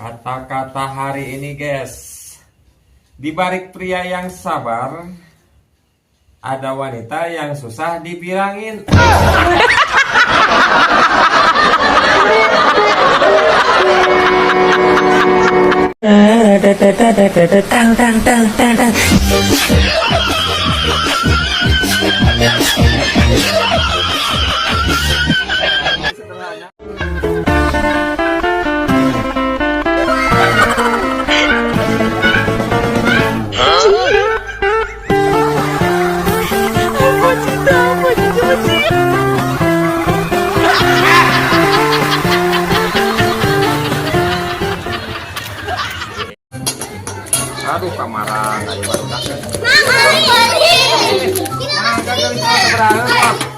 Kata-kata hari ini, guys. Di balik pria yang sabar, ada wanita yang susah dibilangin. Aduh, kamarang, ayo baru.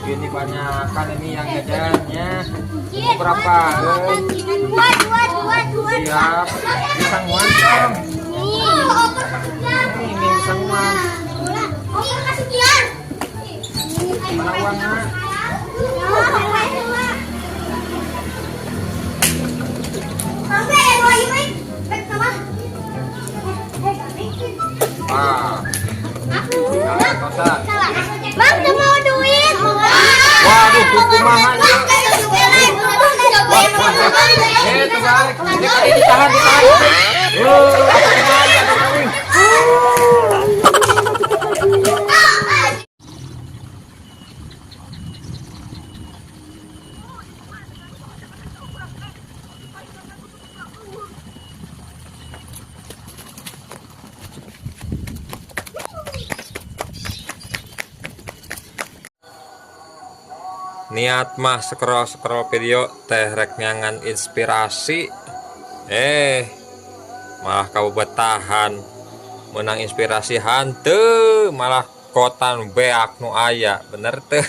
Ini banyak kan ini yang jajannya. Berapa? Dua, dua, dua, dua. Siap. Disanguan dong. Ini disanguan. Mana uangnya? Ah. Tinggal. Bang, tuh mau duit. Waduh, kumaha ieu? Wah, wah, wah. Eh, terbalik. Ini ditahan, ditahan. Oh, kumaha ieu, kawin? Niat mah scroll scroll video teh rek nyangan inspirasi, eh malah kabetahan. Menang inspirasi hanteu, malah kotan beak nu aya, bener teu?